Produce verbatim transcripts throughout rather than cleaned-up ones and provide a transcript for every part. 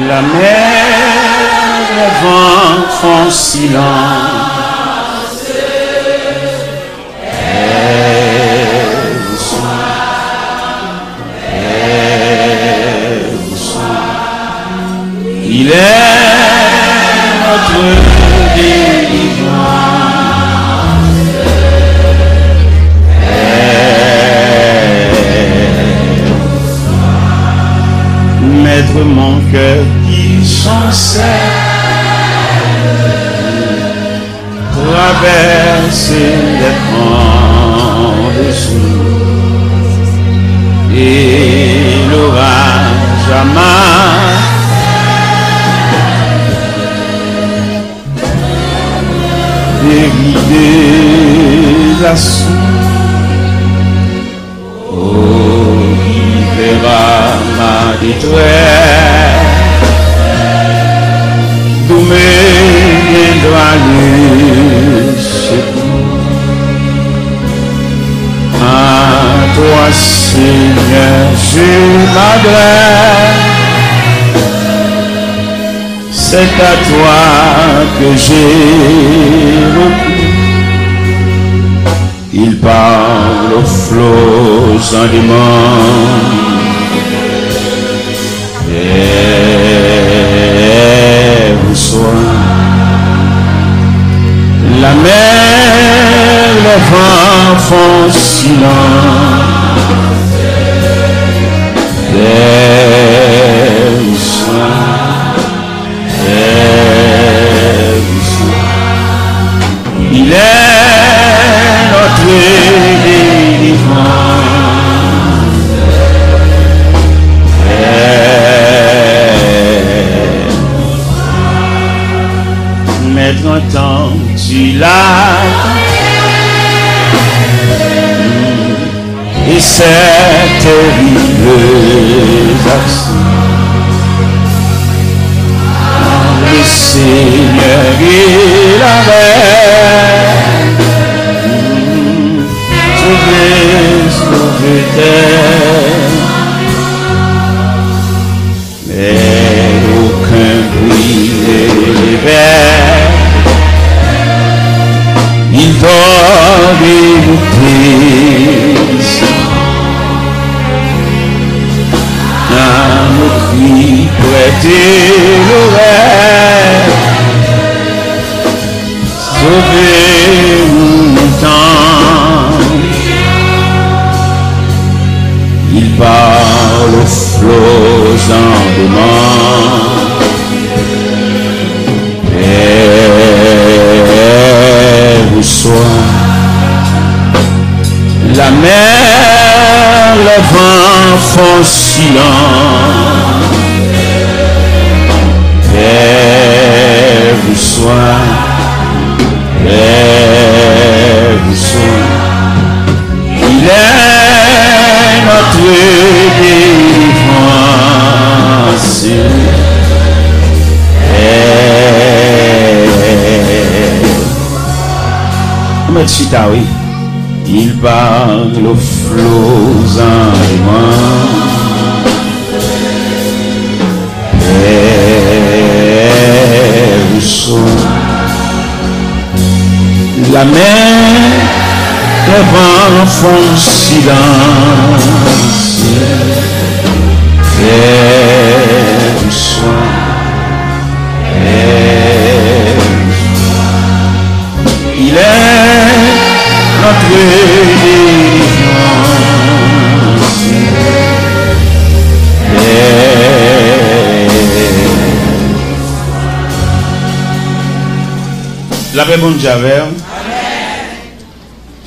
La mer, le vent font silence. Père, bonsoir. Père, bonsoir. Il est notre délivrance. Père, bonsoir. Mettre mon cœur qui chancelle traverse les pans de jour et l'orage amasse et rideaux la source. Oh, qui verra ma détresse, d'où me viendra le secours. À toi, Seigneur, je m'adresse, c'est à toi que j'ai recours. Il parle aux flots en demande. Père, bonsoir. La mer, le vent font silence. Père, bonsoir. Père, bonsoir. Il est notre délivrance. Père, mais trente ans, tu l'as et ses terribles actions. Le Seigneur, il avait sauvé, sauvé tes Mais aucun bruit ne réveille. Il dort et nous plaisons à nos cris prêter l'oreille. Sauvez-nous tant. Il parle aux flots en demande. Père, bonsoir. La mer, le vent font silence. Père, bonsoir. Père, bonsoir. Il est notre délivrance. Père. Ou mèt chita, wi. Il parle aux flots en demande. Père, bonsoir. La mer, le vent font silence. Père, bonsoir. Père, bonsoir. Il est notre délivrance. Lapè Bondye avè w.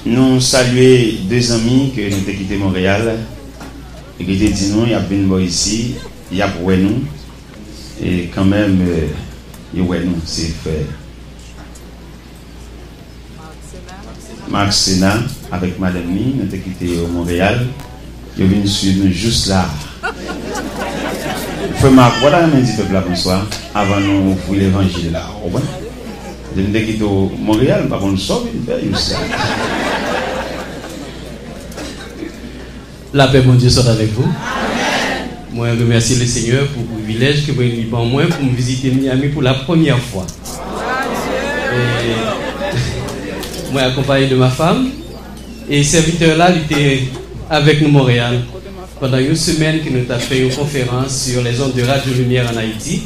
Nou salye de zanmi ke nou te kite Monreyal e ki te di nou y ap vin bò isi, y ap wè nou. E kanmenm, eh, yo wè nou, se frè Marc Sena avèk madanm li, nou te kite yo Monreyal. Yo vin swiv nou jous la. Frè Marc, w pa ta renmen di pèp la bonswa avan nou ouvri levanjil la, w konprann? Depi m te kite w Monreyal, m pa konn sa w vin fè jous la. Lapè Bondye sot avèk vou. Mwen remèsye Lesenyè pou privilèj ke mwen li ban mwen pou m vizite Miami pou la premyè fwa. E mwen akonpaye de ma fam e sèvitè la li te avèk nou Monreyal pandan yon semèn ke nou t ap fè yon konferans sur les ondes de Radio Lumière en Haïti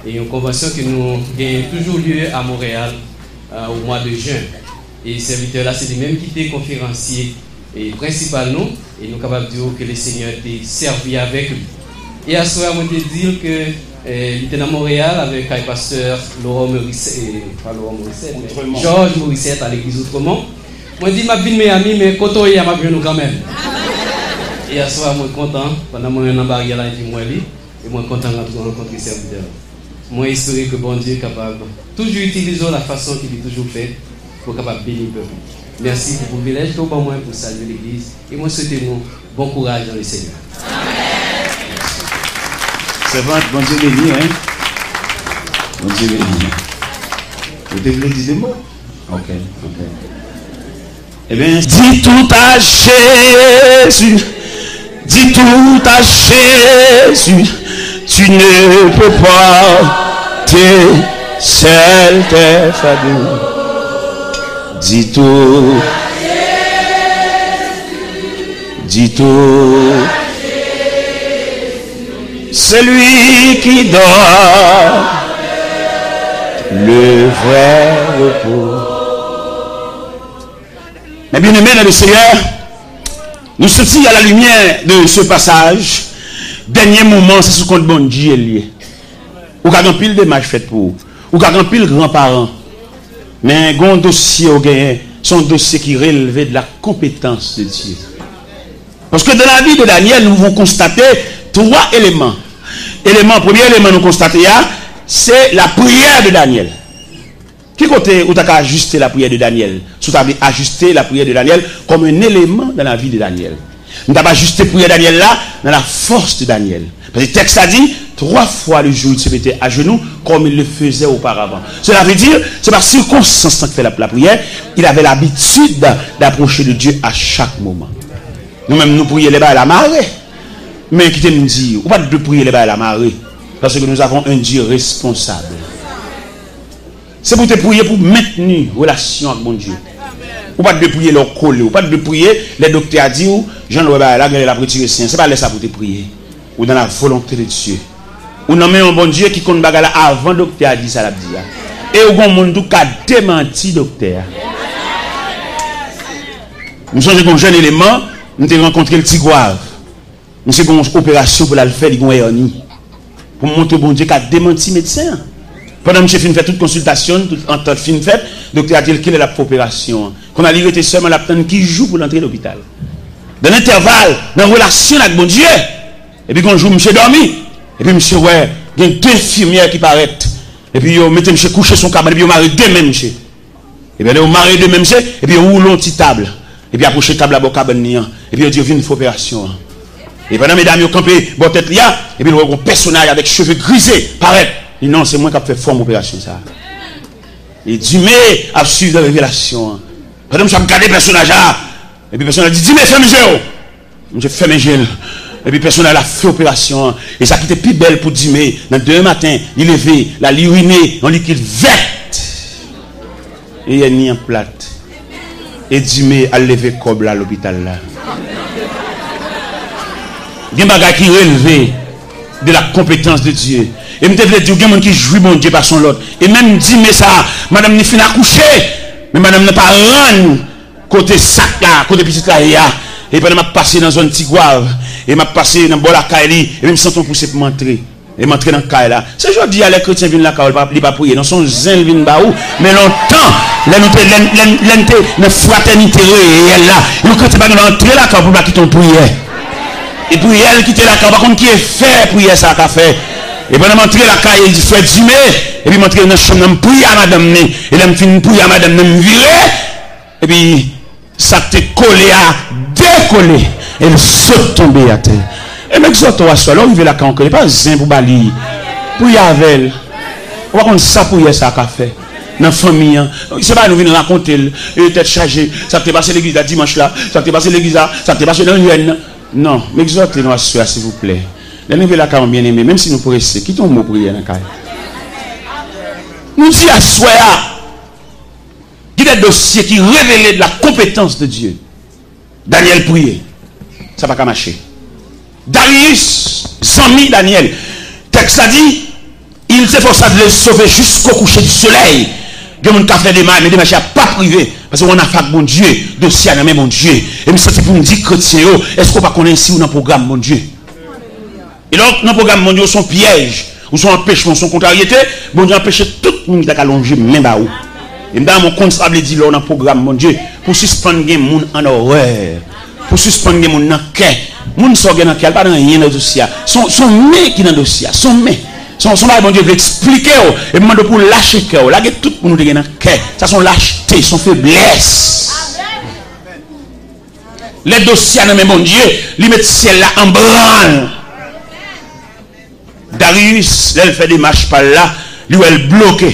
e yon konvansyon ke nou genyen toujou lye a Monreyal euh, au mois de juin. E sèvitè la se li menm ki te konferansye e prensipal nou, e nou kapab di w ke Lesenyè te sèvi avèk li. E aswè a, mwen te di l ke eh, li te nan Monreyal avèk kay pastè Laurent Morisset, eh, pa Laurent Morisset, men Georges Morisset a legliz Outremont. Mwen di m ap vin Miami, men kote w ye a, m ap jwenn ou kanmenm. E aswè a, mwen kontan, pandan mwen nan baryè la, epi m wè li, e mwen kontan rankontre sèvitè la. Mwen espere ke Bondye kapab toujou itilize w la fason ke li toujou fè pou w kapab beni pèp li. Mèsi pou privilèj ke w ban mwen pou salye legliz e mwen swete nou bon kouraj nan Lesenyè. Sèvant, Bondye beni w, wi. Bondye beni w. Ou te vle di de mo? Ok, ok. Ebyen, dis tout à Jésus, dis tout à Jésus, tu ne peux pas te seul tes fardeaux. Dis tout, dis tout. Celui qui donne le vrai repos. Mes bien-aimés dans le Seigneur, nou soti à la lumière de ce passage, dènye moman se sou kont Bondye l ye. Ou ka gen anpil demach fèt pou ou. Ou ka gen anpil granparan. Men gen yon dosye ou genyen, se yon dosye ki releve de la konpetans de Dye. Paske dans la vie de Daniel, nous pouvons constater trois éléments. Eleman, premye eleman nou konstate a, se lapriyè de Daniel. Ki kote ou ta ka ajiste lapriyè de Daniel? Si w ta vle ajiste lapriyè de Daniel comme un élément dans la vie de Daniel. M t ap ajiste priyè Daniel la dans la force de Daniel. Paske tèks la di, trois fois le jour il se mettait à genoux comme il le faisait auparavant. Cela veut dire, se pa sikonstans lan k fè l ap lapriyè, il avait l'habitude d'approcher de Dieu à chaque moment. Nou menm nou priye lè bagay la mare. Men kite m di, ou pa t dwe priye lè bagay la mare. Paske nous avons un Dieu responsable. Se pou w te priye pou mentni relasyon ak Bondye. Ou pa t dwe priye lè w kole. Ou pa t dwe priye lè doktè a di w, jan l wè bagay la, genlè l ap retire sen an. Se pa lè sa pou w te priye. Ou dans la volonté de Dieu. Ou nan men yon Bondye ki konn bagay la avan doktè a di sa l ap di a. E ou gon moun tou ka demanti doktè a. M sonje gon jèn eleman, m te rankontre l Tigwav. Misye gen yon operasyon pou l al fè, li gen yon èni. Pou m montre Bondye ka demanti medsen an. Pandan misye fin fè tout konsiltasyon l, tout antant fin fèt, doktè a di l kilè l ap fè operasyon an. Kounye a li rete sèlman l ap tann ki jou pou l antre lopital. Dans l'intervalle, nan relasyon l ak Bondye, epi gon jou misye dòmi, epi misye wè gen de enfimyè ki parèt, epi yo mete misye kouche sou yon kabann, epi yo mare de men misye. Ebyen, lè yo mare de men misye, epi yo woule yon ti tab. Epi apwoche tab la bò kabann li an. Epi yo di yo vin fè operasyon an. E pandan medam yo kanpe bò tèt li a, epi l wè yon pèsonaj avèk cheve grize parèt. Li non, se mwen k ap fè fòm operasyon sa a. E Dime ap swiv nan revelasyon an. Pandan misye ap gade pèsonaj la, epi pèsonaj la di, Dime, fèmen je w. Misye fèmen je l. Epi pèsonaj la fè operasyon an. E sa ki te pi bèl pou Dime, nan demen maten, li leve, l al irine yon likid vèt. E èni an plat. E Dime al leve kòb la lopital la. Gen bagay ki releve de la konpetans de Dye. E m te vle di w, gen moun ki jwi Bondye pase yon lòt. E menm Dime sa, madanm ni fin akouche, men madanm nan pa rann kote sak la, kote pitit la ye a. E pandan m ap pase nan zòn Tigwav, e m ap pase nan bò lakay li, epi m santi yon pouse pou m antre. E m antre nan kay la. Se jodi a lè kretyen vin lakay ou, li pa, li pa priye non, se yon zen l vin ba ou. Men lontan, lè nou te, lè, lè, lè n te nan fratènite reyèl la, yon kretyen pa gen dwa antre lakay ou pou l pa kite yon priyè. E priyè l kite lakay ou, pa konn ki efè priyè sa a ka fè. E pandan m antre lakay frè Dime, epi m antre nan chanm nan, m priye a madanm ni. E lè m fin priye a madanm nan, m vire, epi sa k te kole a dekole, e l sot tonbe atè. E m egzòte w aswè, lè w rive lakay yon kretyen, pa zen pou ba li. Priye avè l. Ou pa konn sa priyè sa a ka fè nan fanmi an. Se pa nou vin rakonte l, e tèt chaje, sa k te pase legliz la dimanch la, sa k te pase legliz la, sa k te pase nan N U N nan. Non, m egzòte nou aswè a, silvouplè. Lè n rive lakay yon byeneme, menm si nou prese, kite yon mo priyè nan kay. Nou di aswè a, gen de dosye ki revele la konpetans de Dye. Danyèl priye. Sa pa ka mache. Darius, zanmi Danyèl, tèks la di, il s'efforça de le sauver jusqu'au coucher du soleil. Gen moun ka fè demach, men demach la p ap rive. Paske w annafè ak Bondye, dosye a nan men Bondye. E m santi pou m di kretyen yo, èske w pa konnen si w nan pwogram Bondye? E lè w nan pwogram Bondye, w se yon pyèj, ou se yon anpechman, ou se yon kontraryete, Bondye anpeche tout moun ki ta ka lonje men ba ou. E m ta renmen w konn sa vle di lè w nan pwogram Bondye, pou sispann gen moun an orè, pou sispann gen moun nan kè. Moun sa w gen nan kè a, li pa nan anyen nan dosye a. Se yon, se yon men ki nan dosye a, se yon men. Se yon, se yon bagay Bondye vle eksplike w, e m mande w pou w lache kè w, lage tout moun ou te gen nan kè. Sa se yon lachte, se yon feblès. Lè dosye a nan men Bondye, li met syèl la an branl. Darius, lè l fè demach pa l la, li wè l bloke.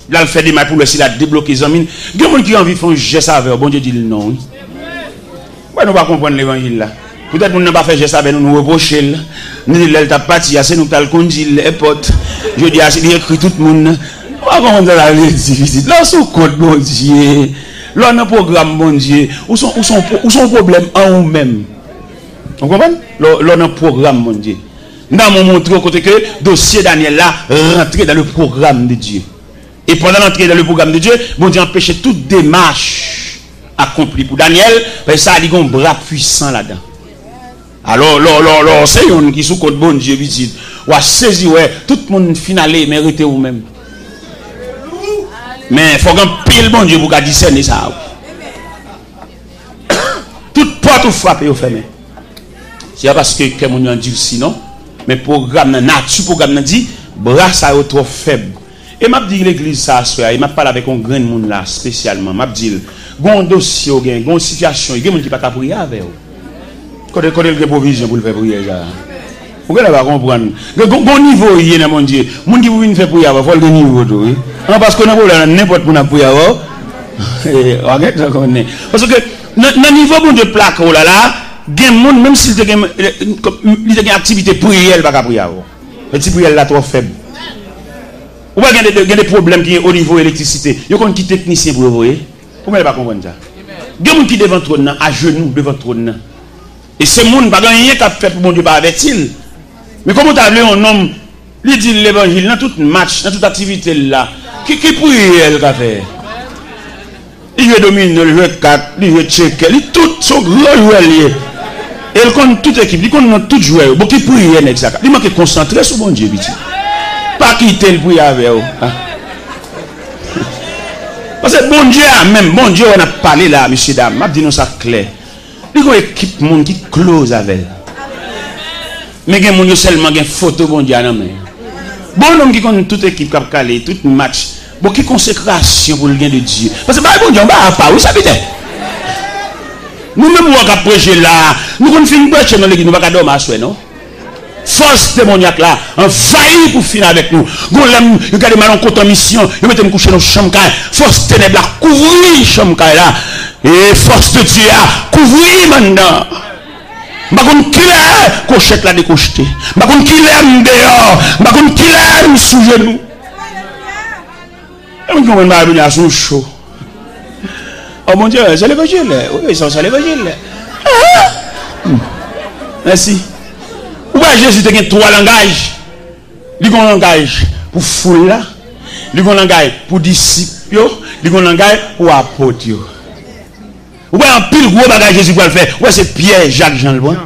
L al fè demach pou l wè si l a debloke zanmi l. Gen moun ki anvi fè yon jès avè w, Bondye di l non, wi. Wè, nou pa konprann levanjil la. Poutèt moun nan pa fè jès avè nou, nou repwoche l. Nou di lè l t ap pati a, se nou k t al kondi l èpòt. Jodi a, se li ekri tout moun nan. Ou pa konprann sa sa vle di, pitit. Lè w sou kont Bondye, lè w nan pwogram Bondye, ou se, ou se, ou se yon pwoblèm an ou menm. Ou konprann? Lè, lè w nan pwogram Bondye. M ta renmen montre w kote ke dosye Danyèl la rantre dans le programme de Dieu. E pandan l antre dans le programme de Dieu, Bondye anpeche tout demach akonpli pou Danyèl, paske sa li gen yon bra pwisan ladan. Alò, lè, lè, lè w se youn ki sou kont Bondye, pitit, w a sezi wè tout moun fin ale, men rete ou menm. Men fòk anpil Bondye pou ka disène sa. Tout pòt ou frape, yo fèmen. Se pa paske kè moun yo andisi, non. Men pwogram nan, nati pwogram nan di, bra sa yo twò fèb. E m ap di legliz sa aswè a, e m ap pale avèk yon grenn moun la, espesyalman. M ap di l, gen yon dosye w gen, gen yon sitiyasyon, gen moun ki pa ka priye avè w. Kote, kote l gen pwovizyon pou l fè priyè sa a? Ou genlè pa konprann. Gen, gen, gen yon nivo w ye nan Bondye. Moun ki pou vin fè priyè avè w, fò l gen nivo tou, wi. An, paske nan pwoblèm la, nenpòt moun ap priye avè w. Eh, w a gentan konnen. Paske nan, nan nivo Bondye plake w la, la, gen moun, menm si l te gen, li te gen aktivite priyè, l pa ka priye avè w. Men ti priyè l la twò fèb. Ou wè gen de, gen de pwoblèm ki o nivo elektrisite. Yo konn ki teknisyen pou yo voye. Ou menm pa konprann sa. Gen moun ki devan twòn nan, ajenou devan twòn nan. E se moun, pa gen anyen k ap fèt pou Bondye pa avèti l. Men kòman w ta vle yon nonm, li di l levanjil nan tout match, nan tout aktivite l la. Ki, ki priyè l ka fè? Li jwe domino, li jwe kat, li jwe tchekè, li tout, se yon gran jwè li ye. E l konn tout ekip, li konn non tout jwè yo. Bon, ki priyè nèg sa ka? Li manke konsantre sou Bondye, pitit. Pa kite l priye avè w. Ah. Paske Bondye a menm, Bondye wè n ap pale la, mesye dam, m ap di nou sa klè. Li gon ekip moun ki close avè l. Men gen moun yo sèlman gen foto Bondye a nan men yo. Bon, nonm ki konn tout ekip k ap kale, tout match. Bon, ki konsekrasyon pou l gen de Dye? Paske bagay Bondye, yon bagay apa, wi, sèvitè. Nou menm wè k ap preche la, nou konn fin preche nan legliz, nou pa ka dòmi aswè, non. Fòs demonyak la anvayi pou fini avèk nou. Gon lè m, yo gade m al yon kote an misyon, yo mete m kouche nan chanm kay. Fòs tenèb la kouvri chanm kay la. E fòs de Dye a kouvri m anndan. M pa konn kilè kwochèt la dekwochte. M pa konn kilè m deyò. M pa konn kilè m sou jenou. E moun ki konprann bagay Bondye a sou cho. O Bondye, se levanjil. Wi, wi, se, se levanjil. Ah! Hmm. Mèsi. Ou wè Jezi te gen twa langaj. Li gen yon langaj pou foul la. Li gen yon langaj pou disip yo. Li gen yon langaj pou apot yo. Ou wè anpil gwo bagay Jezi pral fè. Ou wè se Pyè, Jak, Jan l pran.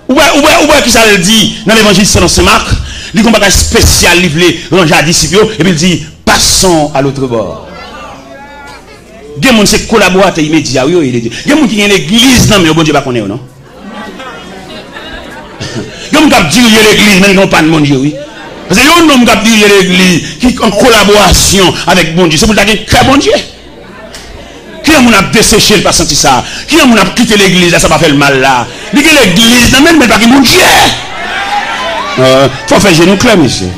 Ou wè, ou wè, ou wè kisa l di nan levanjil selon Sen Mak? Li gon bagay espesyal li vle ranje a disip yo, epi l di, passons à l'autre bord. Gen moun se kolaboratè imedya, wi, yo ye. Gen moun ki gen legliz nan men yo, Bondye pa konnen yo, non. Gen moun k ap dirije legliz, men li gen yon pa n Bondye, wi. Paske yon nonm k ap dirije legliz, ki an kolaborasyon avèk Bondye, se pou l ta gen kè Bondye. Kijan moun ap deseche l pa santi sa? Kijan moun ap kite legliz la, sa pa fè l mal la? Li gen legliz nan men l, men l pa gen Bondye. Euh, fò fè je nou klè, mesye.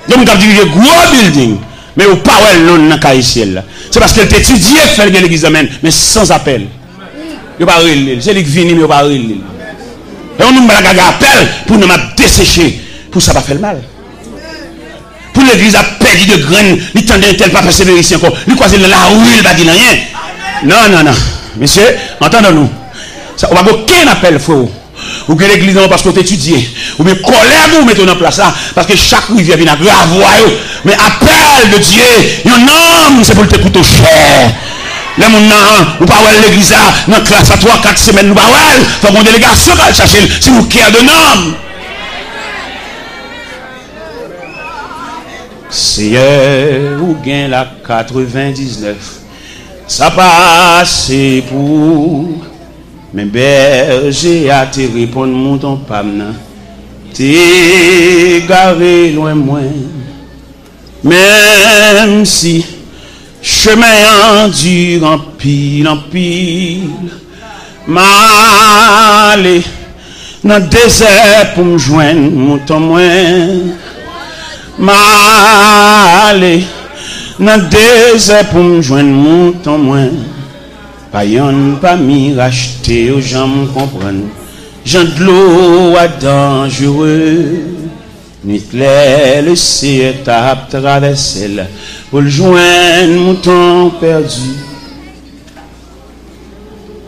Gen moun k ap dirije gwo bilding, men yo pa wè lòn nan kay syèl la. Se paske l te etidye k fè l gen legliz nan men l, men san apèl. Yo pa rele l. Se li k vini, men yo pa rele l. E yon moun ba l gaga apèl pou nanm ap deseche, pou sa pa fè l mal. Pou legliz ap pèdi de grenn, li tande entèl pa pèsevere isi ankò, li kwaze l nan lari, li pa di l anyen. Non, non, non. Mesye, antandan nou. Sa, ou pa gen okenn apèl, freo. Ou gen legliz nan paske w te etidye. Oubyen kòlèg ou mete w nan plas la, paske chak rivyè vin ak ravwa yo. Men apèl de Dye, yon nonm, se pou l te koute w chè. Lè moun nan, ou pa wè l legliz la, nan klas la, twa, kat semèn, nou pa wè l. Fòk yon delegasyon k al chache l, si ou kè de nonm. Seyè, ou gen la katrevendiznèf. Sa pa ase pou ou. Men bèje a te reponn mouton pa m nan, te egare lwen mwen. Menm si chemen an di anpil, anpil, m ale nan dezè pou m jwenn mouton mwen. M ale nan dezè pou m jwenn mouton mwen. Pa yonn pami rachte yo janm konprann jan dlo a danjere. Nwit lè Leseyè ta ap travèse l pou l jwenn mouton pèdi.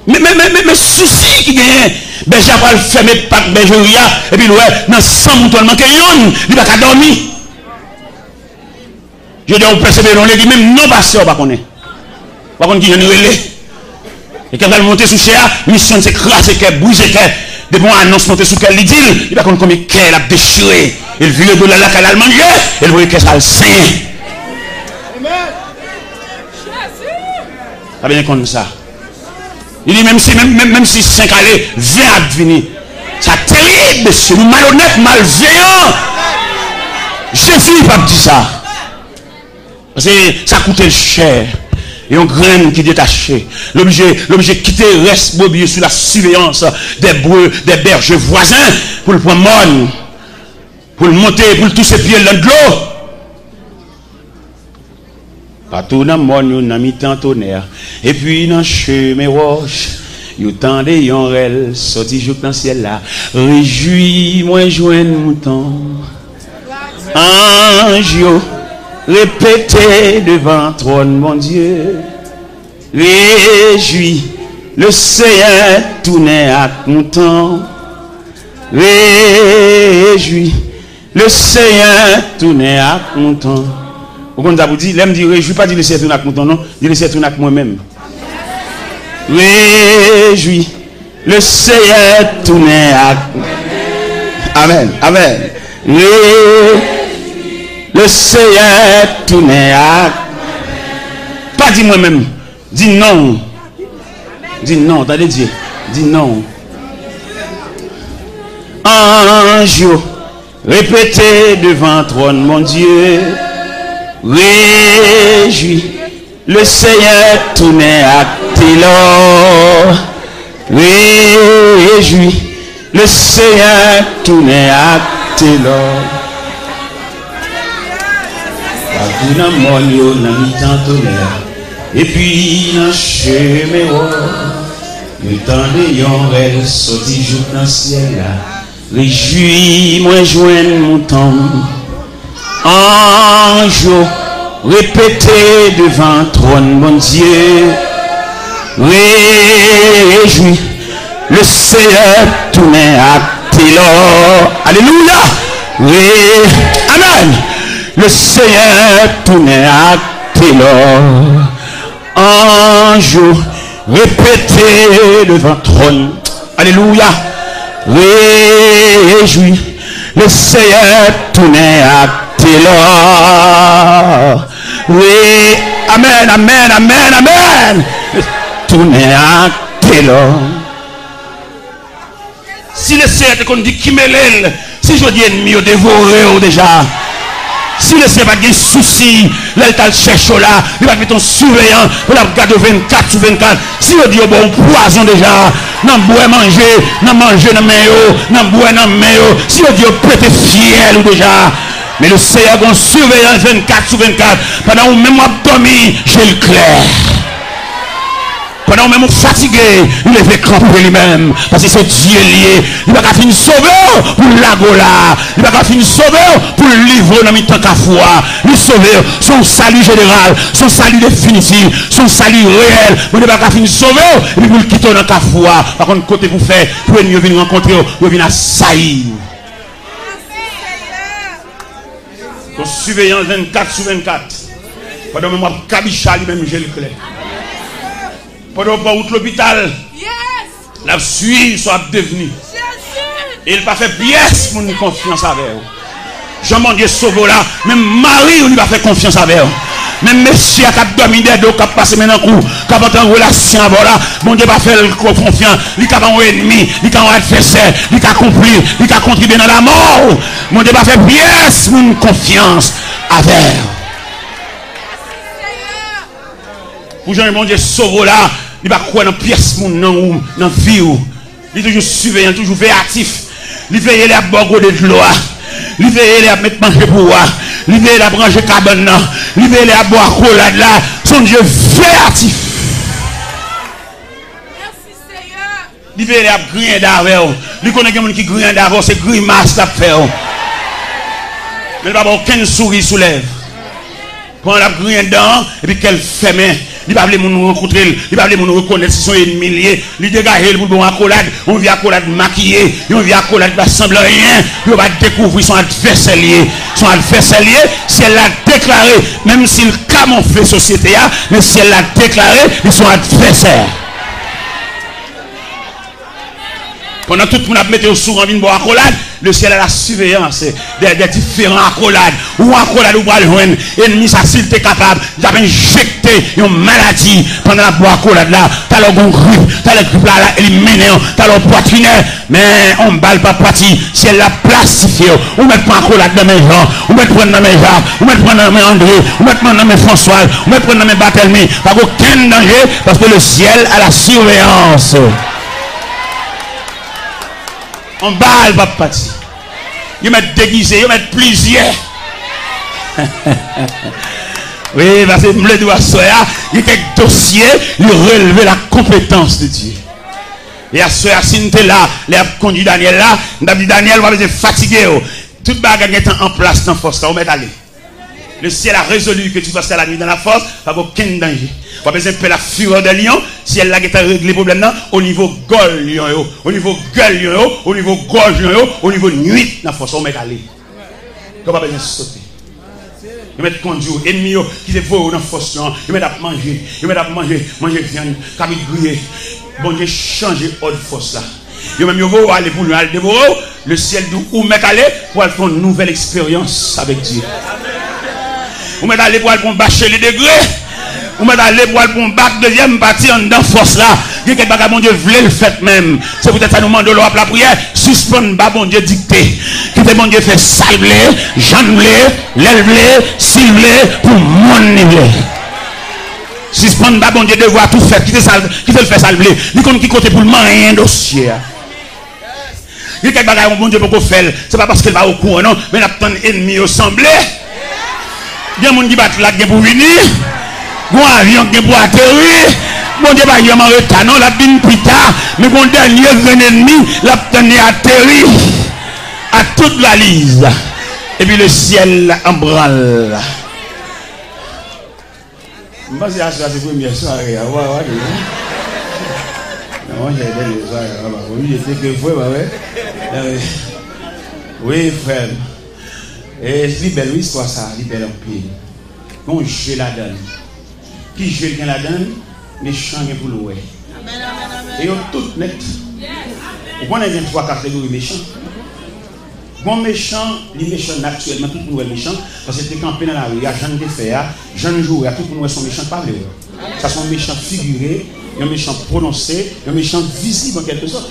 Men, men, men, men, men sousi ki genyen, bèje a pral fèmen pak bèjeri a, epi l wè nan san mouton l manke yonn, li pa ka dòmi. Jodi a ou pèsevere nan legliz, menm non pastè ou pa konnen. Ou pa konn kijan li rele. E kè l pral monte sou chè a, misyon l se kraze kè, brize kè. Depi yon anons monte sou kè l, li di l, li pa konn konbyen kè l ap dechire. E l vire do l al lakay l al manje, e l voye kè sa al senyen. Sa byen konn sa. Li di, menm si, menm, menm, menm si senk ale, ven ap vini. Sa terib, mesye. Nou malonèt, malveyan. Jezi p ap di sa. Paske sa koute l chè. Yon grenn ki detache. L oblije, l oblije kite rès brebis yo sou la siveyans dè bre, dè bèje vwazen pou l pran mòn, pou l monte, pou l touse pye l nan dlo. Patou nan mòn yo, nan mitan tonè, epi nan chemen wòch, yo tande yon rèl sòti jouk nan syèl la. Rejwi mwen jwenn mouton. Anj yo repete devan twòn Bondye. Rejwi, Leseyè tounen ak mouton. Rejwi, Leseyè tounen ak mouton. Ou konn sa pou di? Lè m di rejwi, pa di Leseyè tounen ak mouton, non. Di Leseyè tounen ak mwen menm. Rejwi, Leseyè tounen ak. Amèn, amèn. Rejwi, Leseyè tounen ak. Pa di mwen menm. Di non. Di non, tande Dye. Di non. Anj yo repete devan twòn Bondye. Rejwi, Leseyè tounen ak telò. Rejwi, Leseyè tounen ak telò. Patou nan mòn yo, nan mitan tonè, epi nan chemen wòch, yo tande yon rèl sòti jouk nan syèl la. Rejwi mwen jwenn mouton m. Anj yo repete devan twòn Bondye. Rejwi, Leseyè tounen ak telò. Alelouya. Re, amèn. Leseyè tounen ak telò. Anj yo repete devan twòn. Alelouya. Rejwi, Leseyè tounen ak telò. Re, amèn, amèn, amèn, amèn. Tounen ak telò. Si Leseyè te konn di ki mele l, si jodi ennmi yo devore w deja. Si Leseyè pa t gen sousi, lè l t al chèche w la, li pa t met yon siveyan pou l ap gade w vennkat sou vennkat. Si yo di yo ba w pwazon deja, nan bwè manje, nan manje nan men yo, nan bwè nan men yo, si yo di yo pete fyèl ou deja. Men Leseyè gen yon siveyans vennkat sou vennkat. Pandan ou menm w ap dòmi, je l klè. Pandan ou menm ou fatige, li leve kanpe li menm, paske se Dye l ye. Li pa ka fin sove w pou l lage w la. Li pa ka fin sove w pou l livre w nan mitan kafou a. Li sove w, se yon sali jeneral, se yon sali definitif, se yon sali reyèl. Bondye pa ka fin sove w, epi pou l kite w nan kafou a. Pa konn kote pou fè, pou ènmi yo vin rankontre w, pou yo vin asayi w. Yon siveyans vennkat sou vennkat. Pandan menm w ap kabicha, li menm je l klè. Pandan w pran wout lopital, l ap swiv sa w ap devni. E l pa fè pyès moun konfyans avè w. Jan Bondye sove w la, menm mari w, li pa fè konfyans avè w. Menm mesye a k ap dòmi dèyè do w, k ap pase men nan kou, k ap antre an relasyon avè w la, Bondye pa fè l ko-, konfyans. Li ka ba w yon ènmi, li ka yon advèsè, li ka konpli, li ka kontribye nan lanmò w. Bondye pa fè pyès moun konfyans avè w. Pou jan Bondye sove w la, li pa kwè nan pyès moun nan ou, nan vi w. Li toujou siveyan, li toujou veyatif. Li veye lè y ap ba w gode dlo a. Li veye lè y ap met manje pou ou a. Li veye lè y ap ranje kabann nan. Li veye lè y ap ba w akolad la. Se yon Dye veyatif. Li veye lè y ap griyen dan avè w. Li konnen gen moun ki griyen dan avè w, se grimas l ap fè w. Men li pa ba w okenn souri sou lèv. Pandan l ap griyen dan, epi kè l fèmen, li pa vle moun rankontre l, li pa vle moun rekonèt si se yon ènmi l ye, li degaje l pou l ba w akolad, yon vye akolad makiye, yon vye akolad ki pa sanble anyen, pou yo pa dekouvri se yon advèsè l ye. Se yon advèsè l ye, syèl la deklare, menm si l kamofle sosyete a, men syèl la deklare li se yon advèsè. Pandan tout moun ap mete yo sou ran vin ba w akolad, le ciel a la surveillance de, de diferan akolad. Ou akolad ou pral jwenn, ènmi sa, si l te kapab, li t ap enjekte yon maladi pandan l ap ba w akolad la. Talè w gen yon grip, talè grip la, la elimine w, talè w pwatrinè, men yon bal p ap pati, syèl la plastifye w. Ou mèt pran akolad nan men Jan, ou mèt pran nan men Jak, ou mèt pran nan men Andre, ou mèt pran nan men Franswaz, ou mèt pran nan men Batèlmi. Pa gen okenn danje, paske le ciel a la surveillance. Yon bal p ap pati. Yo mèt degize, yo mèt plizyè. Wi, paske m vle di w aswè a, gen kèk dosye, li releve la compétence de Dieu. E aswè a, si n te la, lè y ap kondui Danyèl la, m t ap di, Danyèl, ou pa bezwen fatige w. Tout bagay gentan an plas nan fòs la, ou mèt ale. Le ciel a résolu que tu vas faire la nuit dans la force, pa gen okenn danje. Ou pa bezwen pè la fureur de lion, syèl la gentan regle pwoblèm nan, o nivo gòl lyon yo, o nivo gèl lyon yo, o nivo gòj lyon yo, o nivo nuit nan fòs, ou mèt ale. Ou pa bezwen sote. Yo mèt kondui w, ènmi yo ki te voye w nan fòs lyon, yo mèt ap manje, yo mèt ap manje, manje vyann, kabrit griye. Bondye chanje òd fòs la. Yo menm yo voye w ale pou lyon al devore w. Le ciel di w ou mèt ale pou al fè yon nouvèl eksperyans avèk Dye. Ou mèt ale pou al pran bacheli degre. Ou mèt ale pou al pran bak dezyèm pati anndan fòs la. Gen kèk bagay Bondye vle l fèt menm. Se poutèt sa nou mande w lè w ap lapriyè, sispann ba Bondye dikte. Kite Bondye fè sa l vle, jan l vle, lè l vle, si l vle, pou moun li vle. Sispann ba Bondye devwa tou fèt, kite sa, kite l fè sa l vle. Li konn ki kote pou l manyen dosye a. Gen kèk bagay yon Bondye poko fè l, se pa paske l pa okouran non, men l ap tann ènmi yo sanble. Gen moun ki pa t la k gen pou vini, gon avyon k gen pou ateri. Bondye pa janm an reta non, l ap vin pita, men gon dènye grenn ènmi l ap tann li ateri ak tout valiz, epi le ciel an branle. M panse aswè a se premyè sware a. Wa, wa, de. Non, monchè, dènye sware a, pa oblije teke fwe, pa vre? Wi, frè m. E, li bèl, wi, istwa sa a, li bèl anpil. Gen yon je ladan l. Ki je l gen ladan l? Mechan gen pou l wè. E yo tout nèt. Ou konnen gen twa kategori mechan. Gon mechan, li mechan natirèlman, tout moun wè l mechan, paske l te kanpe nan lari a, jan l te fè a, jan l joure a, tout moun wè se yon mechan k pa vle wè w. Sa se yon mechan figire, yon mechan pwononse, yon mechan vizib an kèlke sòt.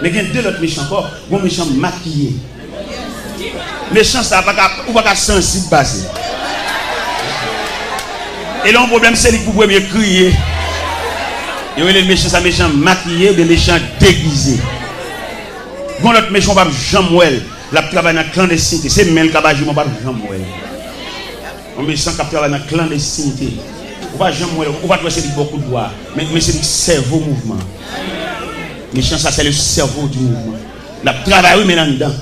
Men gen de lòt mechan ankò, gon mechan makiye. Mechan sa pa ka, ou pa ka sansib pase. E lè yon pwoblèm, se li k pou premye kriye. Yo rele mechan sa mechan makiye oubyen mechan degize. Gon lòt mechan w p ap janm wè l. L ap travay nan klandestinite. Se men l k ap aji, men w p ap janm wè l. Yon mechan k ap travay nan klandestinite. Ou pa janm wè, ou pa t wè se li k ba w kout bwa. Men, men se li k sèvo mouvman an. Mechan sa, c'est le cerveau du mouvement. L ap travay, wi, men l anndan.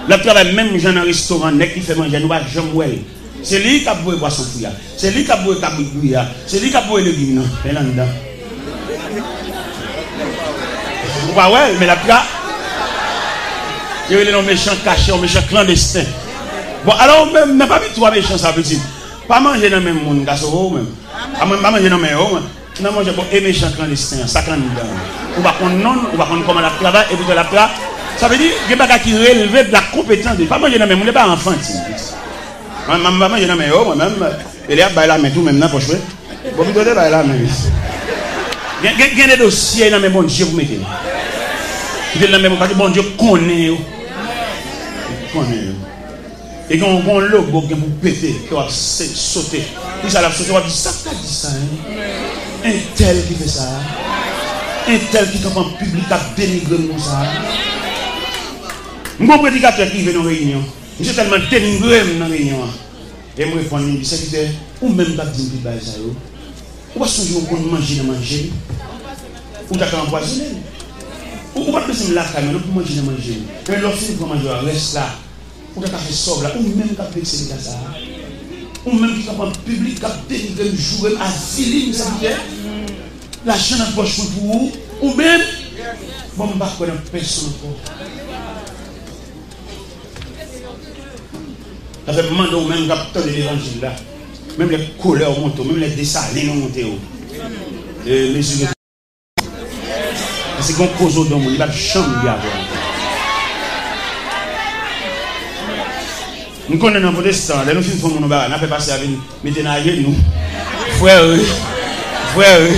L ap travay menm jan nan restoran, nèg ki fè manje a, nou pa janm wè l. Se li k ap voye pwason fri a. Se li k ap voye kabrit griye a. Se li k ap voye legim nan. Men l anndan. Ou pa wè l, men l ap tra-, yo rele l yon mechan kache, yon mechan klandesten. Bon, alò, ou menm, nan pami twa mechan sa, pitit, pa manje nan men moun k a sove w menm. Pa man-, pa manje nan men yo, mwen. Nan manje, bon, e mechan klandesten an, sa k anndan an. Ou pa konn non l, ou pa konn kòman l ap travay, e poutan l ap tra-, sa vle di, gen bagay ki releve de la konpetans de, pa manje nan men moun, e pa anfantil. Mwen, mwen, m pa manje nan men yo, mwen menm, e lè y ap bay lamen tou, menm nan pòch mwen. Bon, pito te bay lamen. Gen, gen, gen de dosye nan men Bondye pou mete l. Kite l nan men Bondye, paske Bondye konnen yo. Li konnen yo. E gen yon, gen yon logo k gen pou pete, ke w ap se-, sote. Pou sa l ap sote, w ap di, "Sa k ta di sa, en? Entèl ki fè sa a? Entèl ki kanpe an piblik k ap denigre m konsa a?" M gen yon predikatè ki rive nan reyinyon. Misye tèlman denigre m nan reyinyon an. E m reponn li, m di, "Sèvitè, ou menm k ap di m tout bagay sa yo, ou pa sonje ou konn manje nan manje m? Ou ta ka anpwazonnen m. Ou, ou pa t bezwen m lakay mwen non pou manje nan manje m. Men lè w fin pran manje a, rès la, ou ta ka fè sa w vle a. Ou menm k ap vekse m konsa a. Ou menm ki kanpe an piblik, k ap denigre m, joure m, avili m, sèvitè. Lajan nan pòch mwen pou ou, ou menm. Bon, m pa kwè nan pèsonn ankò." Sa fè m mande w menm k ap tande levanjil la, menm lè kolè w monte w, menm lè Desalin ou monte w, e, mezire. Paske gen yon koze w di yon moun, li p ap janm byen avè w ankò. M konnen nan pwotestan, lè nou fin fè yon moun yon bagay, n a fè pastè a vin mete n ajenou. Frè, wi. Frè, wi.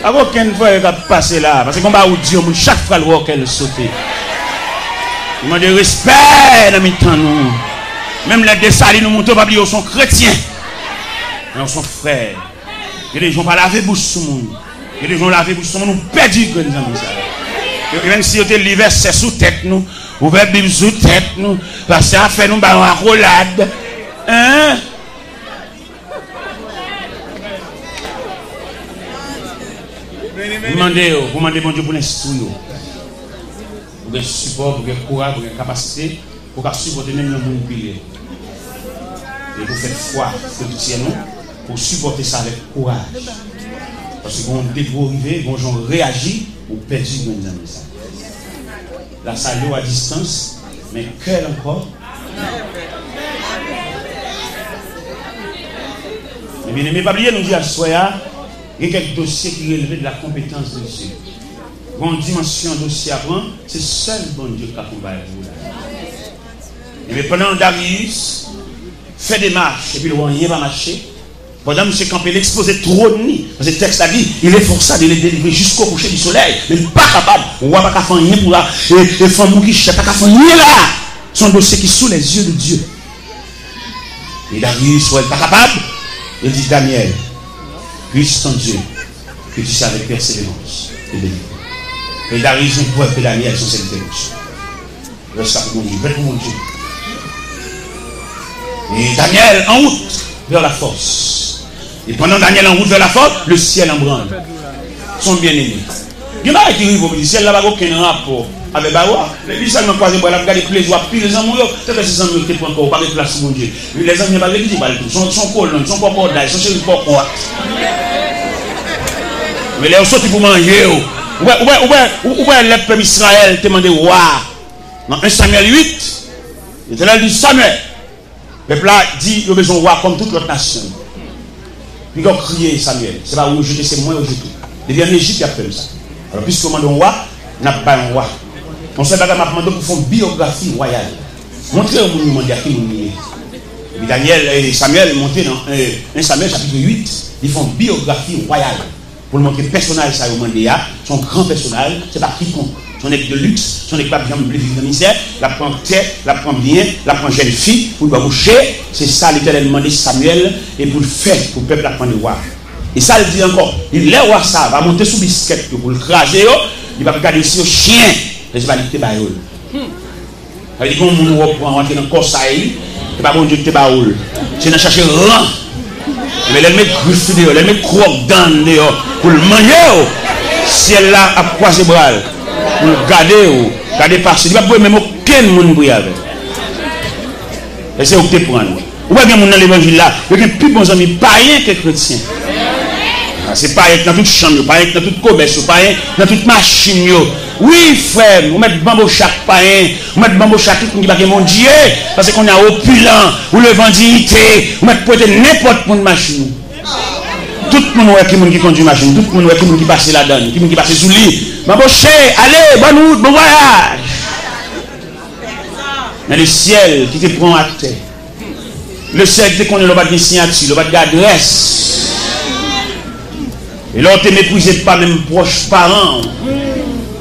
Pa gen okenn frè k ap pase la. Paske konba ou di yon moun, chak fwa l wè w, kè l sote. Li mande respè nan mitan nou. Menm lè Desalin nou monte, w pa bliye w se yon kretyen. Men w se yon frè. Gen de jan w pa lave bouch sou moun. Gen de jan w lave bouch sou moun, ou pèdi grenn zanmi sa. Yo, menm si yo te li vèsè sou tèt nou, ouvè Bib sou tèt nou, pastè a fè nou ba yon akolad. Hein? M mande yo, pou mande Bondye pou l enstwi yo. Pou gen sipò, pou gen kouraj, pou gen kapasite, pou w ka sipòte menm lè moun pile. E pou fè fwa friktyèl nou, pou w sipòte sa avèk kouraj. Paske gen yon degre w rive, gen yon jan w reyaji, ou pèdi grenn zanmi sa. Lasal yo a distans, men kè l ankò. Men byeneme, pa bliye, nou di aswè a, gen kèk dosye ki releve de la konpetans de Dye. Gen yon dimansyon dosye a pran, se sèl Bondye k ka fè yon bagay pou ou la. Ebyen, pandan Dariyis fè demach, epi l wè anyen pa mache, pandan misye kanpe, l ekspoze twòn li. Paske tèks la di, il efforça de le délivrer jusqu'au coucher du soleil. Men li pa kapab. Wa pa ka fè anyen pou la. E, e fanm ou ki chèf pa ka fè anyen la. Se yon dosye ki sou les yeux de Dieu. E Dariyis wè l pa kapab. Li di, Danyèl, puisse ton Dieu, que tu sais avec persévérance te délivrer. E Dariyis vin prèv ke Danyèl se yon sèvitè Bondye. Rès la pou Bondye. Fèt pou Bondye. E Danyèl en route vers la force. E pandan Danyèl en route vers la force, le ciel en branle. Son byeneme. Gen bagay ki rive w, syèl la pa gen okenn rapò avèk bagay ou a. Legliz sèlman kwaze bra l ap gade plezi w ap pile zanmi w yo. Tanke se zanmi w ki te pran kò w, pa gen plas pou Bondye. Lè zanmi an pa legliz, ou pa al tou. Son, son kolonn, son kòkòday, son cheri kòkò a. Men lè yo soti pou manje yo. Ou wè, ou wè, ou wè, ou wè lè pèp Izrayèl te mande wa a. Nan en Samyèl uit, Letènèl di Samyèl, pèp la di yo bezwen wa kòm tout lòt nasyon yo. Piga w kriye Samyèl, se pa ou yo jete, se mwen yo jete. Depi ann Ejip, y ap fè m sa. Alò, piske w mande yon wa, n ap bay yon wa. Yon sèl bagay m ap mande w pou fè yon biyografi wayal. Montre yo moun yo mande a ki moun li ye. Epi Danyèl, eh, Samyèl monte nan, eh, en Samyèl chapit uit, li fè yon biyografi wayal. Pou l montre pèsonaj sa yo mande a, se yon gran pèsonaj, se pa kikonk. Se yon nèg de luks, se yon nèg k p ap janm vle viv nan mizè, l ap pran tè, l ap pran byen, l ap pran jèn fi pou l ba bouche. Se sa Letènèl mande Samyèl e pou l fè pou pèp la k mande wa. E sa l di ankò, li, lè wa sa a va monte sou biskèt yo pou l kraze yo, li p ap gade si yo chen, men se pa li ki te ba yo l. Sa vle di gen yon moun ou pran w antre nan kò sa a, e pa Bondye ki te ba ou l. Se nan chache ran. Men lè l met grif li deyò, lè l met kwòk dan l deyò pou l manje w, syèl la ap kwaze bra l pou l gade w, gade pase. Li p ap voye menm okenn moun priye avè l. E se ou ki te pran l. Ou wè gen moun nan levanjil la, yo gen pi bon zanmi payen ke kretyen. A, se payen k nan tout chanm yo, payen k nan tout komès yo, payen k nan tout machin yo. Wi, frè m, ou mèt banboche ak payen, ou mèt banboche ak tout moun ki pa gen Bondye, paske kounye a opilan, ou leve an diyite, ou mèt prete nenpòt moun machin ou. Tout moun wè ki moun ki kondui machin, tout moun wè ki moun ki pase ladan l, ki moun ki pase sou li. Banboche, ale, bòn wout, bon vwayaj. Men lesyèl ki te pran w atè, lesyèl ki te konnen lè w pa t gen siyati, lè w pa t gen adrès, e lè w te meprize pa menm pwòch paran w,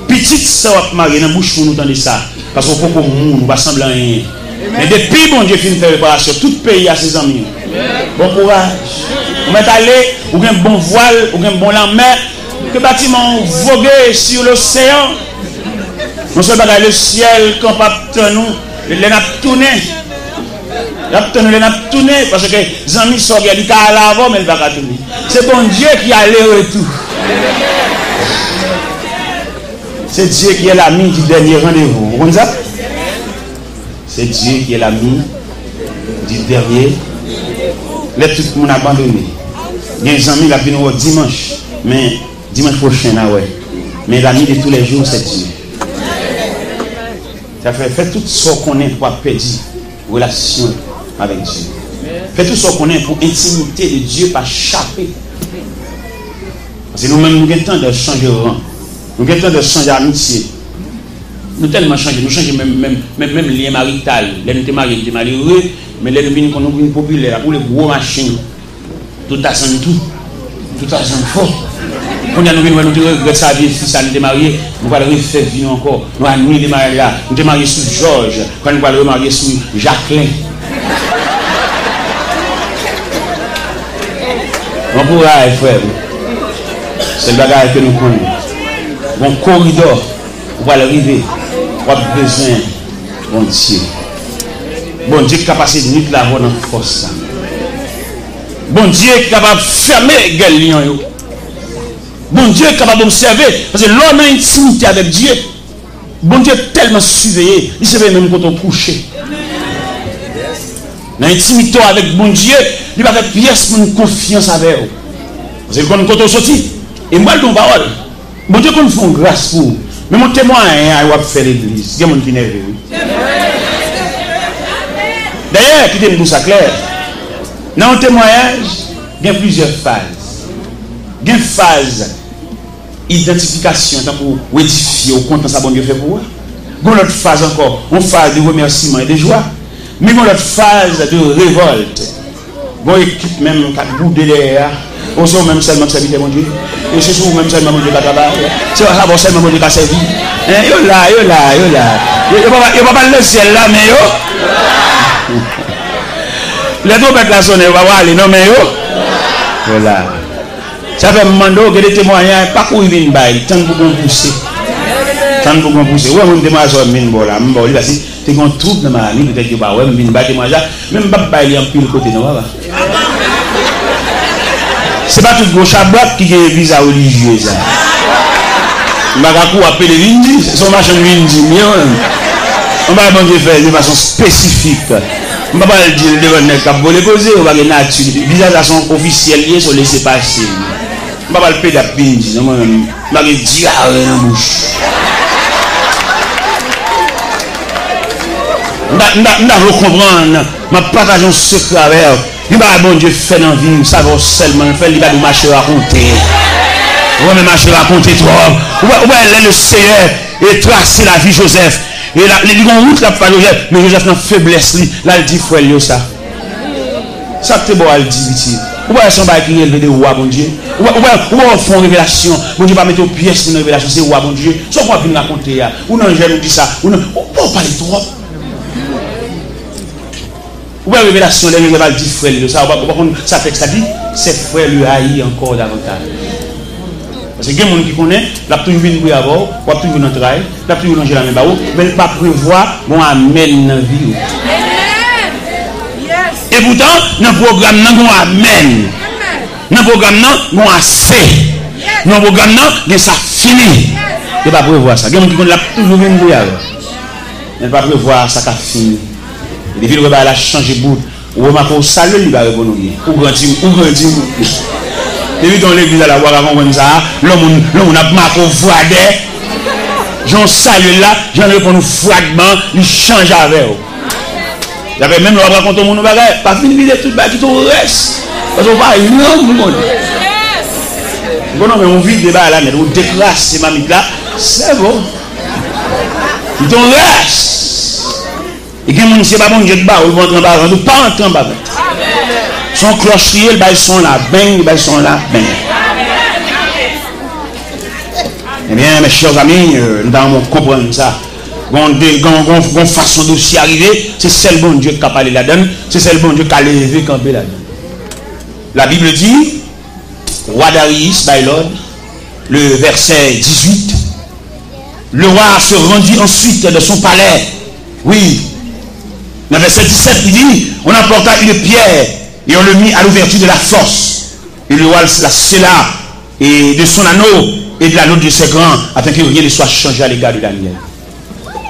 pitit sa w ap marye nan bouch moun ou tande sa, paske w poko moun, ou pa sanble anyen. Men depi Bondye fin fè reparasyon, tout peyi a se zanmi w. Bon kouraj. Ou mèt ale, ou gen bon vwal, ou gen bon lanmè, ke batiman w voge sur l'océan. Yon sèl bagay, lesyèl kanpe ap tann ou lè n ap tounen. L ap tann ou lè n ap tounen, paske zanmi sa w gen, li ka ale avè w, men li pa ka tounen. Se Bondye ki ale retou. C'est Dieu qui est l'ami du dernier rendez-vous. Ou konn sa? C'est Dieu qui est l'ami du dernier. Lè tout moun abandone, gen zanmi l ap vin wè w dimanch, men dimanch pwochen n a wè. Men l'ami de tous les jours, c'est Dieu. Sa fè, fè tout sa w konnen pou w pa pèdi relasyon avèk Dye. Fè tout sa w konnen pou entimite de Dye pa chape. Paske nou menm, nou gen tandans chanje ran. Nou gen tandans chanje amitye. Nou tèlman chanje, nou chanje menm, menm, menm, menm lyen marital. Lè nou te marye, nou te malere, men lè nou vin konn nou vin popilè, l ap woule gwo machin. Tout asann tou. Tout asann fò. Kounye a nou vin wè nou te regrèt sa vye fi sa nou te marye, nou pral refè vi nou ankò. Nou anile maryaj la. Nou te marye sou Jòj, kounye a nou pral remarye sou Jaklen. Bon kouraj, frè m. Sèl bagay ke nou konnen, gon koridò ou pral rive, w ap bezwen Bondye. Bondye ki ka pase nwit la avè w nan fòs sa. Bondye ki kapab fèmen gèl lyon yo. Bondye ki kapab obsève, paske lè w nan entimite avèk Dye, Bondye tèlman siveye, li siveye menm kote w kouche. Nan entimite w avèk Bondye, li pa fè pyès moun konfyans avè w. Paske li konn kote w soti. E m pral di w yon pawòl. Bondye konn fè yon gras pou ou. Men yon temwayaj w ap fè legliz. Gen moun ki nève, wi. Dayè, kite m di w sa klè. Nan yon temwayaj, gen plizyè faz. Gen faz idantifikasyon, tankou w edifye, w kontan sa Bondye fè pou ou a. Gon lòt faz ankò, yon faz de remèsiman e de jwa. Men gon lòt faz de revòlt. Gon ekip menm k ap boude dèyè a. O, se ou menm sèlman k sèvitè Bondye. E se sou ou menm sèlman Bondye ka travay. Se avè w sèlman Bondye ka sèvi. Hein, yo la, yo la, yo la. Yo, yo pa, yo pa pral nan syèl la, men yo. Lè twonpèt la sonnen, yo pa pral ale, non, men yo. Yo la. Sa fè m mande w, gen de temwayaj, pa kouri vin bay, tann pou gon pouse. Tann pou gon pouse. Ou wè mwen, m temwayaj sa w vin ba w la, m ba w li, paske te gen yon twoup nan Miami, petèt yo pa wè m vin bay temwayaj la, men m p ap bay li anpil kote non, papa. Se pa tout gwo chabrak ki gen viza relijye sa. M pa ka kouri ap pede vin di, se yon machann vin di m, yon, yon bagay Bondye fè de fason espesifik. M pa pral di l devan nèg k ap vole koze, yo pa gen nati. Viza sa se yon ofisyèl li ye, se yon lese pase. M pa pral pede ap vin di, non, mwen menm, m pa gen dyare nan bouch. M ta, m ta, m ta vle w konprann, m ap pataje yon sekrè avè w. Gen bagay Bondye fè nan vi w, sa fè w sèlman l fè l, li pa di w mache rakonte. Ou renmen mache rakonte twòp. Ou wè, ou wè lè le Seyè e trase lavi Jozèf. E la, li, li gon wout l ap fè Jozèf, men Jozèf nan feblès li, l al di frè l yo sa. Sa k te ba w al di pitit? Ou pa wè se yon bagay ki relve de wa Bondye? Ou pa, ou pa, ou pa fè yon revelasyon? Bondye pa mete yon pyès moun nan revelasyon, se wa Bondye. Sa w ap vin rakonte a? Ou nan jèn, ou di sa, ou nan, ou pa w pale twòp. Ou pa revelasyon, lè Jozèf al di frè l yo sa, ou pa, ou pa konn sa tèks la di? Ses frères le haïrent encore davantage. Paske gen moun ki konnen, l ap toujou vin priye avè w, w ap toujou nan tray, l ap toujou lonje lamen ba ou, men l pa prevwa gon amèn nan vi w. Epoutan, nan pwogram nan gon amèn. Nan pwogram nan, gen ase. Nan pwogram nan, gen sa fini. Yo pa prevwa sa. Gen moun ki konn l ap toujou vin priye avè w. Men l pa prevwa sa k ap fini. E depi l wè bagay la chanje bout, ou remake w salye l, li pa reponn ou byen. Ou grandi, ou grandi. Depi w nan legliz la, ou pa ka konprann sa. Lè moun, lè moun ap make w vwadè, jan w salye l la, jan l reponn ou fwadman, li chanje avè w. Dapre menm lè w ap rakonte yon moun yon bagay, pa fin vide tout bagay, kite yon rès. Paske w pa janm konnen. Bon, non, men ou vide bagay la nèt, ou dekrase mamit la, se bon. Kite yon rès. E gen moun, se pa Bondye k ba ou, ou antre anba vant, ou pa antre anba vant. Se yon klòch li ye, li bay son la, beng, li bay son la, beng. Ebyen, mes chers amis, euh, nou ta renmen konprann sa. Gon de, gon, gon, gon fason dosye a rive, se sèl Bondye k ka pale ladan l, se sèl Bondye k ka leve kanpe ladan l. La Bible dit, wa Darius bay lòd, le verset dix-huit, le roi se rendit ensuite dans son palais. Oui. Dans verset dix-sept, il dit, on apporta une pierre et on le mit à l'ouverture de la fosse. Et le roi la scella et de son anneau et de l'anneau de ses grands, afin que rien ne soit changé à l'égard de Daniel.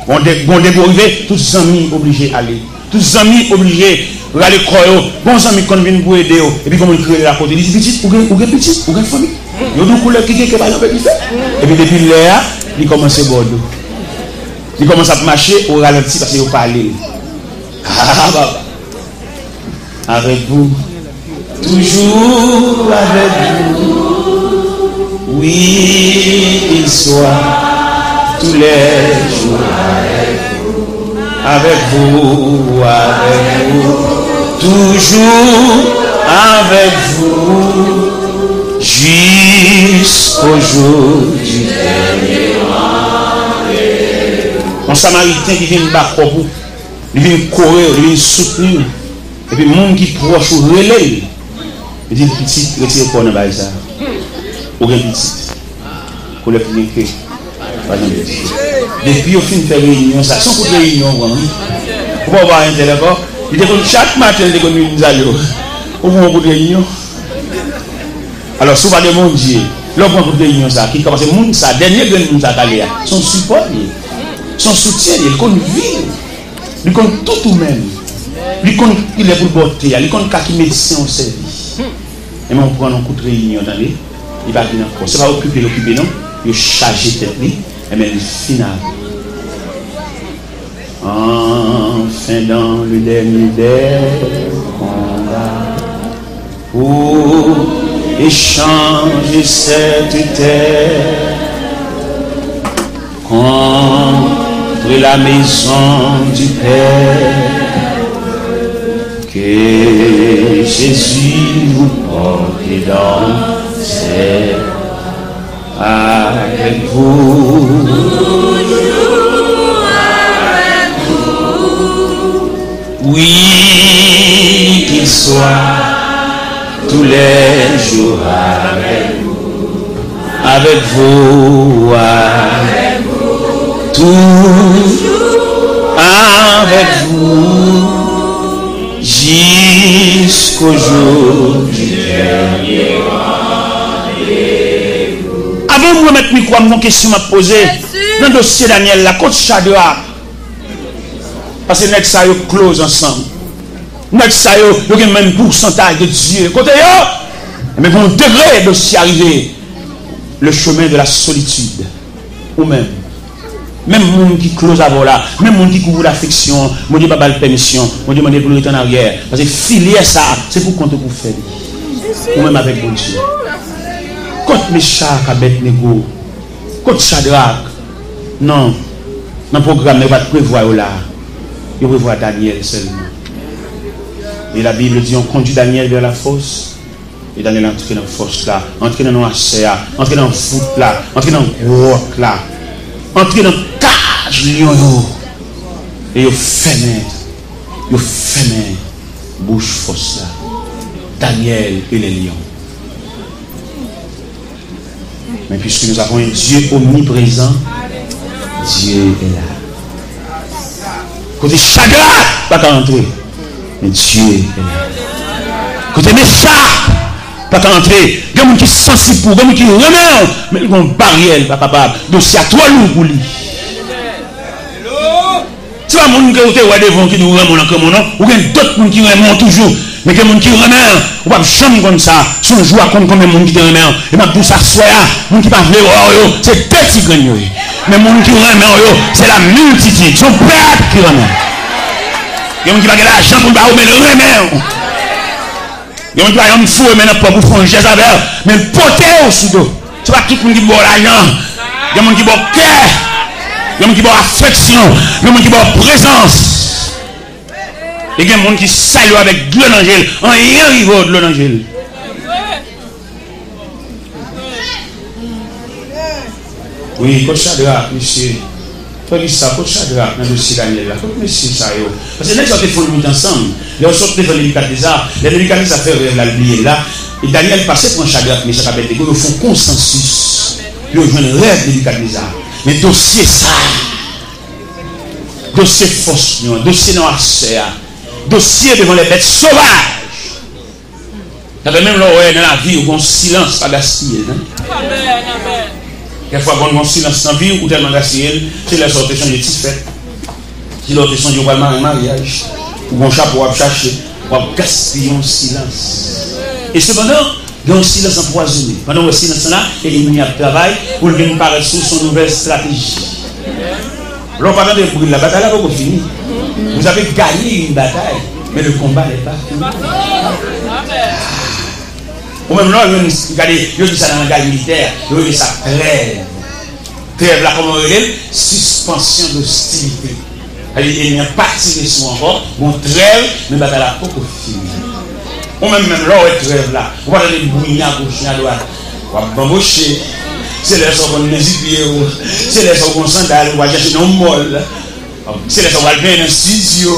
Bon, de, bon, de gwo rive, tout zanmi oblije ale. Tout zanmi oblije rale kò yo. Bon, zanmi konn vin pou ede yo. Epi gon moun ki rele l akote. Li di, pitit, ou gen, ou gen pitit, ou gen fanmi. Yo di w koulè ki gen ke pa janbe dife. Epi depi lè a, li kòmanse bò dlo. Li kòmanse ap mache, ou ralanti paske yo pale l. Ah, papa. Avec vous. Toujours avec vous. Oui, il soit tous les jours avec vous. Avec vous, avec vous. Toujours avec vous. Jusqu'au jour du dernier rendez-vous. Yon Samariten ki vin ba kòb ou, li vin kore w, li vin soutni w. Epi moun ki pwòch ou rele l, li di l, pitit, retire kò w nan bagay sa a. Ou gen pitit. Koulè ki gen ke, pa janm di. Depi yo fin fè reyinyon sa, se yon kout reyinyon ou pran, wi. Ou pa wè entèl ankò? Li te konn, chak maten, li te konn vin salye w. Ou pran yon kout reyinyon. Alò, si w pa gen Bondye, lè w pran kout reyinyon sa, ki ka pase moun sa, dènye grenn moun sa k ale a, se yon sipò li ye. Se yon soutyen li ye, li konn vi w. Li konn tout ou menm. Li konn kilè pou l ba w te a. Li konn ka ki medsen w sèvi. Enben, ou pran yon kout reyinyon, tande. Li pa vin ankò. Se pa okipe l okipe non. Yo chaje tèt li. Enben, li fin avè w. Enfin, dans le dernier des combats, pour échanger cette terre contre la maison du Père. Que Jésus nous porte dans ses bras. Avec vous. Oui, qu'il soit tous les jours avec vous. Avec vous, avec vous. Toujours avec vous. Jusqu'au jour du dernier rendez-vous. Avan m remèt mikwo a, m gon kesyon m ap poze. Nan dosye Danyèl la, kot Chadrak? Paske nèg sa yo close ansanm. Nèg sa yo, yo gen menm pousantaj de Dye. Kote yo? Enben, gon degre dosye a rive. Le chemin de la solitude. Ou menm. Menm moun ki close avè w la, menm moun ki kouvri w d'afeksyon, Bondye pa ba l pèmisyon, Bondye mande l pou l rete an aryè. Paske filyè sa a, se pou kont ou pou fè li. Ou menm avèk Bondye. Kot Mechak, Abèdnego? Kot Chadrak? Non. Nan pwogram nan, yo pa t prevwa yo la. Yo prevwa Danyèl sèlman. Et la Bible dit, on conduit Daniel vers la fosse. E Danyèl antre nan fòs la, antre nan nwasè a, antre nan vout la, antre nan gwòt la, antre nan kaj lyon yo. E yo fèmen, yo fèmen bouch fòs la. Daniel et les lions. Mais puisque nous avons un Dieu omniprésent, Dieu est là. Kote Chadrak pa ka antre, men Dye est là. Kote Mechak, pa ka antre. Gen moun ki sansib pou ou, gen moun ki renmen w, men li gen yon baryè, li pa kapab. Dosye a twò lou pou li. Se pa moun ke ou te wè devan w ki di w renmen w nan kè moun, non. Ou gen dòt moun ki renmen w toujou. Men gen moun ki renmen w, ou p ap janm konn sa. Se yon jou w a konn konbyen moun ki te renmen w. E m ap di w sa aswè a, moun ki pa vle wè w yo, se de ti grenn yo ye. Men moun ki renmen w yo, se la miltitid. Se yon pèp ki renmen w. Gen moun ki pa gen lajan pou l ba ou, men l renmen w. Gen moun ki pa janm foure men nan pòch pou fè yon jès avè w, men l pote w sou do. Se pa tout moun ki ba w lajan. Gen moun ki ba w kè. Gen moun ki ba w afeksyon. Gen moun ki ba w prezans. E gen moun ki salye w avèk dlo nan je l. Anyen rive w, dlo nan je l. Wi, kot Chadrak, mesye? Frè Gista, kot Chadrak nan dosye Danyèl la? Kot mesye sa yo? Paske nèg sa yo te fè yon lwit ansanm. Lè yo sot devan Nebikadneza, lè Nebikadneza fè rèv la, li bliye l la, e Danyèl pase pran Chadrak, Mechak, Abèdnego, yo fè yon konsansis pou yo jwenn rèv Nebikadneza. Men dosye sa a, dosye fòs nou an, dosye nan asè a, dosye devan lè bèt sovaj. Sa fè menm lè w wè nan lavi ou gen yon silans, pa gaspiye l, non. Kèk fwa, konn gen yon silans nan vi w, ou tèlman gaspiye l, se lè sa w te sonje ti fèt, se lè w te sonje w pral mare maryaj, ou gen yon chapo w ap chache, w ap gaspiye yon silans. E sepandan, gen yon silans anpwazonnen. Pandan w wè silans lan la, e enmi an ap travay pou l vin parèt sou w, se yon nouvèl estrateji. Lè w pa tande bri l la, batay la poko fini. Vous avez gagné une bataille, mais le combat n'est pas fini. Ou menm lè w jwenn, gade, yo di sa nan langaj militè, yo rele sa trèv. Trèv la, kòman yo rele l? Suspension d'hostilité. Sa vle di enmi an pa tire sou w ankò, gon trèv, men batay la poko fini. Ou menm, menm lè w wè trèv la, ou pa tande bri ni agoch ni adwat. W ap banboche. Se lè sa w konn mezi pye w. Se lè sa w gon sandal, ou pral chache nan yon mòl. Se lè sa w pral benyen nan estidyo.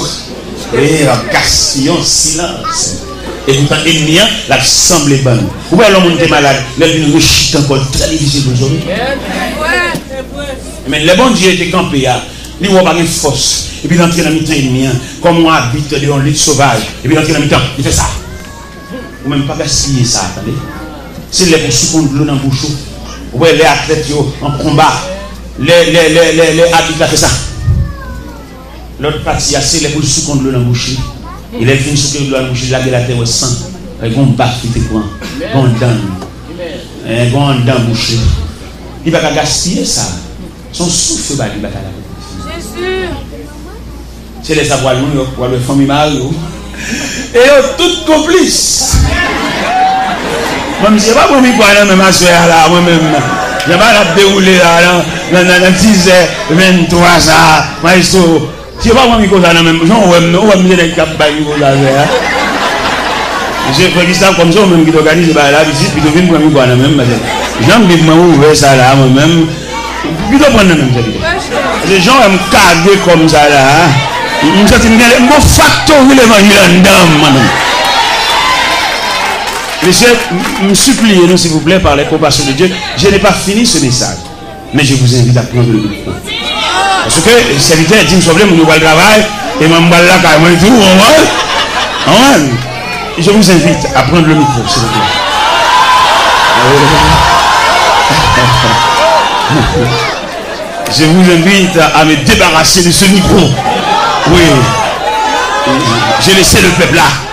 E w ap gaspiye yon silans. E poutan enmi an, l ap sanble ban nou. Ou wè lè yon moun te malad, lè l vin rechite ankò, l trè difisil pou l sove. Men lè Bondye te kanpe a, li wè w pa gen fòs, epi l antre nan mitan enmi an, kòm yon abit de yon lit sovaj, epi l antre nan mitan, li fè sa. Ou menm pa gaspiye sa, tande. Se lè pou w souke yon dlo nan bouch ou. Ou wè lè atlèt yo an konba, lè, lè, lè, lè, lè abit la fè sa. Lòt pati a, se lè pou l souke yon dlo nan bouch li. E lè l fin souke dlo a nan bouch li, lage l atè, wè san. Gen yon baf li te pran. Gen yon dan. Gen yon dan bouch li. Li pa ka gaspiye sa. Se yon souf yo ba li, batay la poko fini. Se lè sa pral Nouyòk, pral wè fanmi mari w. E yo tout konplis. Mwen, misye pa pran mikwo a nan men m aswè a la, mwen menm. Jan bagay la ap dewoule la, nan, nan, nan, nan dizè venntwa sa, maestro. Misye pa pran mikwo sa nan men m. Jan w wè m nan, ou wè m se nèg k ap bay mikwo sa aswè a. Mesye Frank Gustave, kòm se ou menm ki t òganize bagay la, pitit, pito vin pran mikwo a nan men m, paske jan m viv mwen ouvè sa la, mwen menm, pito pran nan men m, sèvitè. Paske jan w wè m kage kò m sa la, m, m santi m gen, m gon faktori levanjil anndan m, mwen menm. Mesye, m, m sipliye nou, silvouplè, par les compassions de Dieu, je n'ai pas fini ce message. Men je vous invite à prendre le micro. Paske sèvitè di m sa w vle, moun yo pral travay, e mwen m pral lakay mwen tou, w konprann? Konprann? Je vous invite à prendre le micro, s'il vous plaît. Je vous invite à me débarrasser de ce micro. Oui. J'ai laissé le peuple là.